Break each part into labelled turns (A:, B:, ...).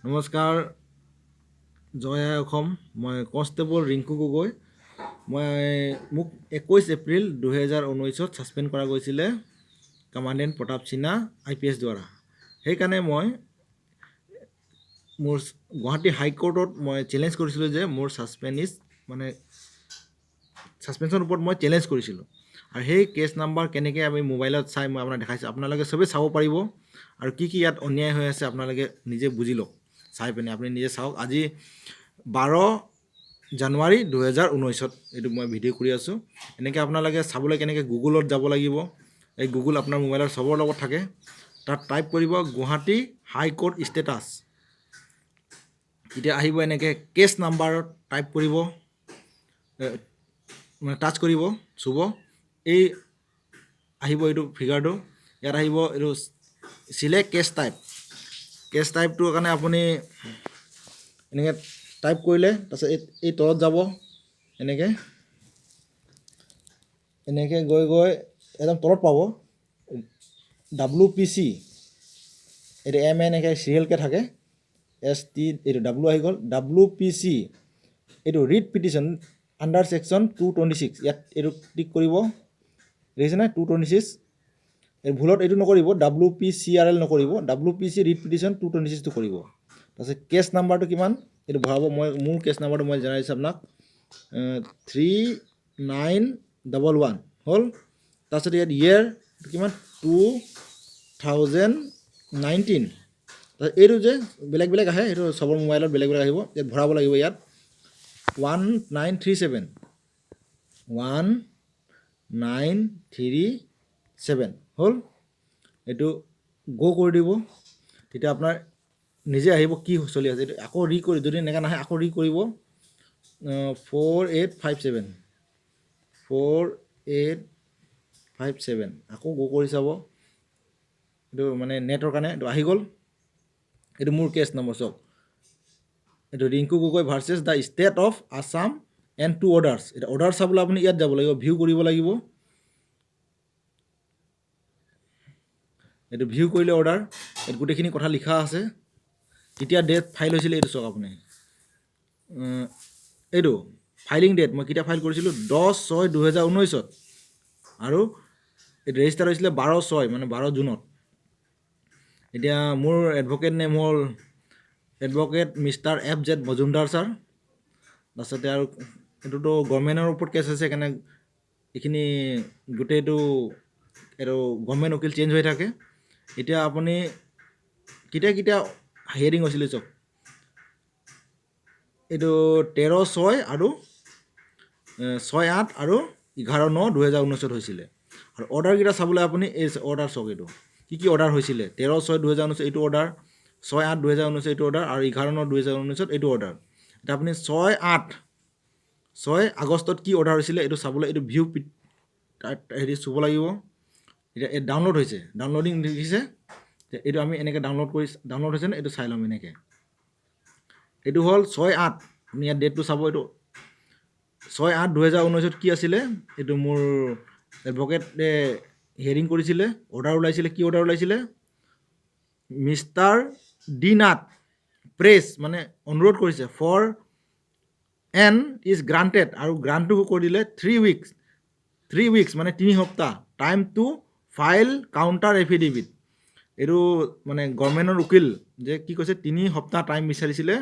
A: নমস্কাৰ, জয় আই অসম। মই কনষ্টেবল ৰিংকু গগৈ। মোক 21 এপ্ৰিল 2019ত ছাছপেণ্ড কৰা গৈছিলে কামাণ্ডেণ্ট প্ৰতাপ সিনহা আইপিএছ দ্বাৰা। সেইকাৰণে মই মোৰ গুৱাহাটী হাইকোৰ্টত মই চেলেঞ্জ কৰিছিলোঁ যে মোৰ ছাছপেণ্ড is মানে ছাছপেনশ্যনৰ ওপৰত মই চেলেঞ্জ কৰিছিলোঁ। আৰু সেই কেছ নাম্বাৰ কেনেকৈ আমি মোবাইলত চাই মই আপোনাক দেখাইছোঁ, আপোনালোকে চবেই চাব পাৰিব। আৰু কি কি ইয়াত অন্যায় হৈ আছে, আপোনালোকে নিজে বুজি লওক। চাই পিনে আপুনি নিজে চাওক। আজি 12 জানুৱাৰী 2019ত এইটো মই ভিডিঅ' কৰি আছোঁ। এনেকৈ আপোনালোকে চাবলৈ কেনেকৈ গুগলত যাব লাগিব। এই গুগল আপোনাৰ মোবাইলৰ চবৰ লগত থাকে। তাত টাইপ কৰিব গুৱাহাটী হাইকোৰ্ট ষ্টেটাছ। তেতিয়া আহিব। এনেকৈ কেছ নাম্বাৰত টাইপ কৰিব, মানে টাচ কৰিব, চুব। এই আহিব এইটো ফিগাৰটো। ইয়াত আহিব এইটো চিলেক্ট কেছ টাইপ। কেছ টাইপটোৰ কাৰণে আপুনি এনেকৈ টাইপ কৰিলে, তাৰপিছত এই তলত যাব। এনেকৈ এনেকৈ গৈ গৈ একদম তলত পাব ডাব্লু পি চি। এইটো এম এনেকৈ চিৰিয়েলকৈ থাকে, এছ টি, এইটো ডাব্লু আহি গ'ল, ডাব্লু পি চি। এইটো writ petition under section 226। ইয়াত এইটো ক্লিক কৰিব। দেখিছেনে 226? এই ভুলত এইটো নকৰিব, W P C R L নকৰিব, WPC writ petition 226টো কৰিব। তাৰপিছত কেছ নাম্বাৰটো কিমান, এইটো ভৰাব। মই মোৰ কেছ নাম্বাৰটো মই জনাই দিছোঁ আপোনাক, 3911 হ'ল। তাৰপিছত ইয়াত ইয়েৰ কিমান? 2019। তাৰপিছত এইটো যে বেলেগ বেলেগ আহে, সেইটো চবৰ মোবাইলত বেলেগ বেলেগ আহিব। ইয়াত ভৰাব লাগিব ইয়াত 1937, 1937 হ'ল। এইটো গ' কৰি দিব। তেতিয়া আপোনাৰ নিজে আহিব কি চলি আছে। এইটো আকৌ ৰি কৰি, যদি এনেকৈ নাহে আকৌ ৰি কৰিব, 4857, 4857। আকৌ গ' কৰি চাব। এইটো মানে নেটৰ কাৰণে। এইটো আহি গ'ল। এইটো মোৰ কেছ নম্বৰ চাওক। এইটো Rinku Gogoi versus the State of Assam and two others। এতিয়া অৰ্ডাৰ চাবলৈ আপুনি ইয়াত যাব লাগিব, ভিউ কৰিব লাগিব। এইটো ভিউ কৰিলে অৰ্ডাৰ, ইয়াত গোটেইখিনি কথা লিখা আছে। কেতিয়া ডেট ফাইল হৈছিলে, এইটো চাওক আপুনি। এইটো ফাইলিং ডেট, মই কেতিয়া ফাইল কৰিছিলোঁ? 10/6/2019ত। আৰু এইটো ৰেজিষ্টাৰ হৈছিলে 12/6, মানে 12 জুনত। এতিয়া মোৰ এডভকেট নেম হ'ল advocate mister F Z Majumdar sir. তাৰপিছতে আৰু এইটোতো গভৰ্ণমেণ্টৰ ওপৰত কেছ আছে, সেইকাৰণে এইখিনি গোটেইটো এইটো গভৰ্ণমেণ্ট উকিল চেঞ্জ হৈ থাকে। এতিয়া আপুনি কেতিয়া কেতিয়া হিয়েৰিং হৈছিলে চাওক। এইটো 13/6 আৰু 6/8 আৰু 11/9/2019ত হৈছিলে। আৰু অৰ্ডাৰকেইটা চাবলৈ আপুনি এই অৰ্ডাৰ চাওক। এইটো কি কি অৰ্ডাৰ হৈছিলে? 13/6/2019 এইটো অৰ্ডাৰ, 6/8/2019 এইটো অৰ্ডাৰ আৰু 11/9/2019ত এইটো অৰ্ডাৰ। এতিয়া আপুনি 6/8, 6 আগষ্টত কি অৰ্ডাৰ হৈছিলে, এইটো চাবলৈ এইটো ভিউ হেৰি চুব লাগিব। এতিয়া এই ডাউনলোড হৈছে, ডাউনলোডিং দেখিছে। এইটো আমি এনেকৈ ডাউনলোড কৰি, ডাউনলোড হৈছেনে এইটো চাই ল'ম এনেকৈ। এইটো হ'ল 6/8। আপুনি ইয়াত ডেটটো চাব। এইটো 6/8/2019ত কি আছিলে? এইটো মোৰ এডভকেটে হিয়েৰিং কৰিছিলে, অৰ্ডাৰ ওলাইছিলে। কি অৰ্ডাৰ ওলাইছিলে? মিষ্টাৰ ডি নাথ প্ৰেছ, মানে অনুৰোধ কৰিছে ফৰ এণ্ড is granted, আৰু গ্ৰাণ্টটো কৰি দিলে 3 উইকছ, 3 উইকছ মানে 3 সপ্তাহ time to file counter affidavit। এইটো মানে গভৰ্ণমেণ্টৰ উকিল যে কি কৈছে, 3 সপ্তাহ টাইম বিচাৰিছিলে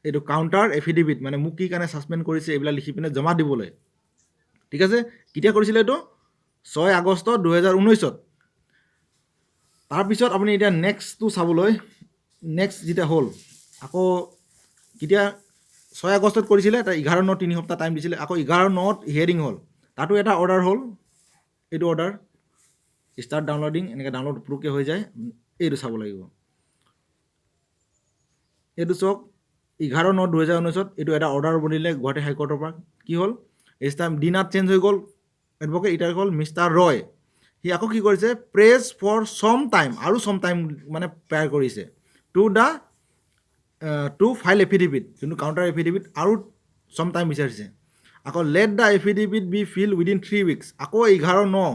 A: এইটো কাউণ্টাৰ এফিডেভিট, মানে মোক কি কাৰণে ছাছপেণ্ড কৰিছে, এইবিলাক লিখি পিনে জমা দিবলৈ। ঠিক আছে। কেতিয়া কৰিছিলে এইটো? 6 আগষ্ট 2019ত। তাৰপিছত আপুনি এতিয়া নেক্সটটো চাবলৈ, নেক্সট যেতিয়া হ'ল আকৌ কেতিয়া, 6 আগষ্টত কৰিছিলে, তাৰ 11/9 3 সপ্তাহ টাইম দিছিলে। আকৌ 11/9ত হিয়েৰিং হ'ল, তাতো এটা অৰ্ডাৰ হ'ল। এইটো অৰ্ডাৰ ষ্টাৰ্ট ডাউনলোডিং, এনেকৈ ডাউনলোড পুতুককৈ হৈ যায়। এইটো চাব লাগিব। এইটো চাওক, 11/9/2019ত এইটো এটা অৰ্ডাৰ বনিলে গুৱাহাটী হাইকোৰ্টৰ পৰা। কি হ'ল? এই টাইম দিনাত চেঞ্জ হৈ গ'ল এডভকেট, এতিয়া হ'ল মিষ্টাৰ ৰয়। সি আকৌ কি কৰিছে? প্ৰেছ ফৰ চম টাইম, আৰু চম টাইম মানে প্ৰেয়াৰ কৰিছে to file affidavit, যোনটো কাউণ্টাৰ এফিডেভিট, আৰু চম টাইম বিচাৰিছে। আকৌ let the affidavit be filed within 3 weeks। আকৌ 11/9,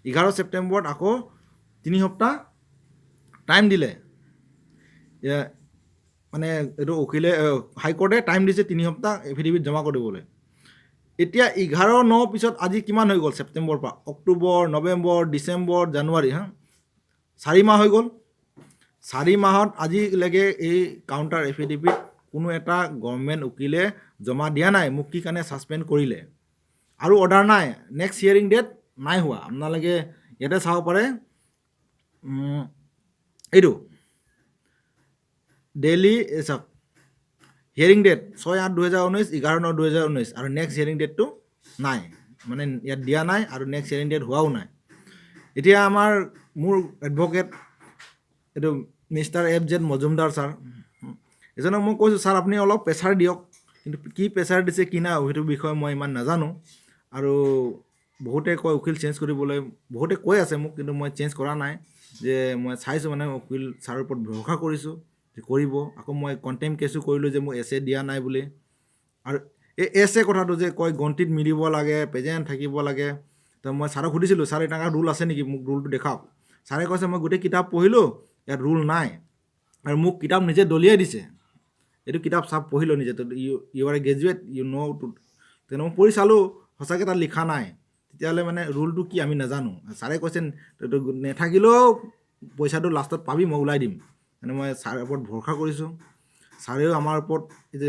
A: 11 ছেপ্টেম্বৰত আকৌ 3 সপ্তাহ টাইম দিলে। মানে এইটো উকিলে হাইকোৰ্টে টাইম দিছে 3 সপ্তাহ এফিডেভিট জমা কৰিবলৈ। এতিয়া 11/9 পিছত আজি কিমান হৈ গ'ল? ছেপ্টেম্বৰৰ পৰা অক্টোবৰ, নৱেম্বৰ, ডিচেম্বৰ, জানুৱাৰী, হা 4 মাহ হৈ গ'ল। 4 মাহত আজিলৈকে এই কাউণ্টাৰ এফিডেভিট কোনো এটা গভৰ্ণমেণ্ট উকিলে জমা দিয়া নাই। মোক কি কাৰণে ছাছপেণ্ড কৰিলে? আৰু অৰ্ডাৰ নাই, নেক্সট হিয়াৰিং ডেট নাই হোৱা। আপোনালোকে ইয়াতে চাব পাৰে, এইটো ডেইলি চাওক, হিয়াৰিং ডেট 6/8/2019, 11/9/2019 আৰু নেক্সট হিয়াৰিং ডেটটো নাই, মানে ইয়াত দিয়া নাই আৰু নেক্সট হিয়াৰিং ডেট হোৱাও নাই। এতিয়া মোৰ এডভকেট এইটো mister F Z Majumdar sir, এজনক মই কৈছোঁ, ছাৰ আপুনি অলপ প্ৰেছাৰ দিয়ক। কিন্তু কি প্ৰেছাৰ দিছে কি নাই সেইটো বিষয়ে মই ইমান নাজানো। আৰু বহুতে কয় উকিল চেঞ্জ কৰিবলৈ, বহুতে কৈ আছে মোক, কিন্তু মই চেঞ্জ কৰা নাই। যে মই চাইছোঁ, মানে উকিল ছাৰৰ ওপৰত ভৰসা কৰিছোঁ যে কৰিব। আকৌ মই কণ্টেম্প কেছো কৰিলোঁ যে মোক এছ এ দিয়া নাই বুলি। আৰু এই এছ এ কথাটো যে কয় গন্তিত মিলিব লাগে, প্ৰেজেণ্ট থাকিব লাগে, তো মই ছাৰক সুধিছিলোঁ, ছাৰ এনেকুৱা ৰুল আছে নেকি, মোক ৰুলটো দেখাওক। ছাৰে কৈছে মই গোটেই কিতাপ পঢ়িলোঁ, ইয়াত ৰুল নাই। আৰু মোক কিতাপ নিজে দলিয়াই দিছে, এইটো কিতাপ চাব পঢ়ি ল নিজে, you are a graduate, you know to. তেনে মই পঢ়ি চালোঁ, সঁচাকৈ তাত লিখা নাই। তেতিয়াহ'লে মানে ৰুলটো কি আমি নাজানো। ছাৰে কৈছে নেথাকিলেও পইচাটো লাষ্টত পাবি, মই ওলাই দিম। মানে মই ছাৰৰ ওপৰত ভৰসা কৰিছোঁ। ছাৰেও আমাৰ ওপৰত এই যে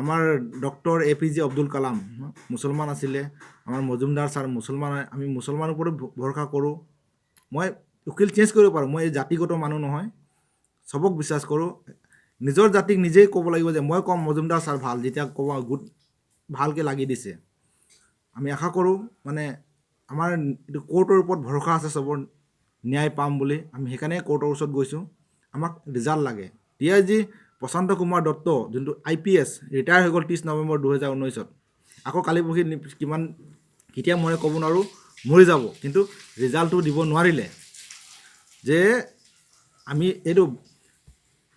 A: আমাৰ doctor A P J Abdul Kalam মুছলমান আছিলে, আমাৰ মজুমদাৰ ছাৰ মুছলমান হয়, আমি মুছলমানৰ ওপৰতো ভৰসা কৰোঁ। মই উকিল চেঞ্জ কৰিব পাৰোঁ, মই এই জাতিগত মানুহ নহয়, চবক বিশ্বাস কৰোঁ। নিজৰ জাতিক নিজেই ক'ব লাগিব যে মই ক'ম মজুমদাৰ ছাৰ ভাল, যেতিয়া ক'ব গুড ভালকৈ লাগি দিছে। আমি আশা কৰোঁ, মানে আমাৰ এইটো কোৰ্টৰ ওপৰত ভৰসা আছে, চবৰ ন্যায় পাম বুলি আমি সেইকাৰণে কোৰ্টৰ ওচৰত গৈছোঁ। আমাক ৰিজাল্ট লাগে। D I G Prashanta Kumar Dutta যোনটো আই পি এছ ৰিটায়াৰ হৈ গ'ল 30 নৱেম্বৰ 2019ত, আকৌ কালি পৰহি কিমান কেতিয়া মৰে ক'ব নোৱাৰোঁ, মৰি যাব, কিন্তু ৰিজাল্টটো দিব নোৱাৰিলে। যে আমি এইটো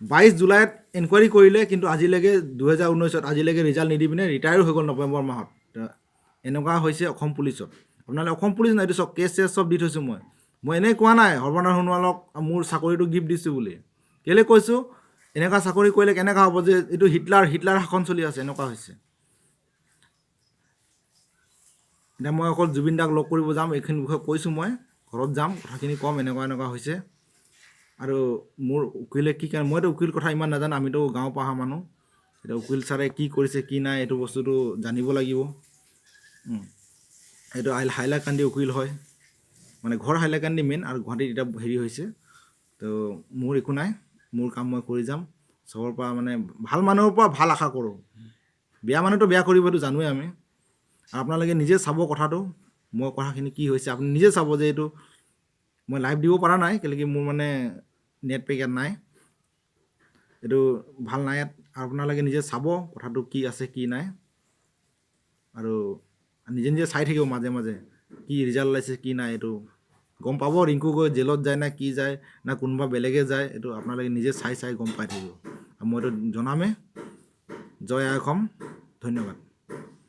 A: 22 জুলাইত এনকুৱাৰী কৰিলে, কিন্তু আজিলৈকে 2019ত আজিলৈকে ৰিজাল্ট নিদি পিনে ৰিটায়াৰো হৈ গ'ল নৱেম্বৰ মাহত। এনেকুৱা হৈছে অসম পুলিচত। আপোনালোকে অসম পুলিচ নাই, এইটো চব কেছ চেছ চব দি থৈছোঁ মই। মই এনেই কোৱা নাই সৰ্বানন্দ সোণোৱালক মোৰ চাকৰিটো গিফ্ট দিছোঁ বুলি। কেলৈ কৈছোঁ, এনেকুৱা চাকৰি কৰিলে কেনেকুৱা হ'ব যে এইটো হিটলাৰ শাসন চলি আছে, এনেকুৱা হৈছে। এতিয়া মই অকল জুবিন দাক লগ কৰিব যাম, এইখিনি বিষয়ে কৈছোঁ, মই ঘৰত যাম, কথাখিনি ক'ম, এনেকুৱা এনেকুৱা হৈছে। আৰু মোৰ উকিলে কি কাৰণে, মইতো উকিল কথা ইমান নাজানো, আমিতো গাঁৱৰ পৰা অহা মানুহ। এতিয়া উকিল ছাৰে কি কৰিছে কি নাই এইটো বস্তুটো জানিব লাগিব। এইটো হাইলাকান্দি উকিল হয়, মানে ঘৰ হাইলাকান্দি মেইন, আৰু গুৱাহাটীত এতিয়া হেৰি হৈছে। তো মোৰ একো নাই, মোৰ কাম মই কৰি যাম। চবৰ পৰা মানে ভাল মানুহৰ পৰা ভাল আশা কৰোঁ, বেয়া মানুহটো বেয়া কৰিব সেইটো জানোৱেই আমি। আৰু আপোনালোকে নিজে চাব কথাটো, মই কথাখিনি কি হৈছে আপুনি নিজে চাব। যে এইটো মই লাইভ দিব পৰা নাই, কেলৈ কি মোৰ মানে নেট পেক ইয়াত নাই, এইটো ভাল নাই ইয়াত। আৰু আপোনালোকে নিজে চাব কথাটো কি আছে কি নাই, আৰু নিজে নিজে চাই থাকিব মাজে মাজে কি ৰিজাল্ট ওলাইছে কি নাই, এইটো গম পাব। ৰিংকু গৈ জেলত যায় না কি যায় না কোনোবা বেলেগে যায়, এইটো আপোনালোকে নিজে চাই চাই গম পাই থাকিব। আৰু মইতো জনামেই। জয় আই অসম, ধন্যবাদ।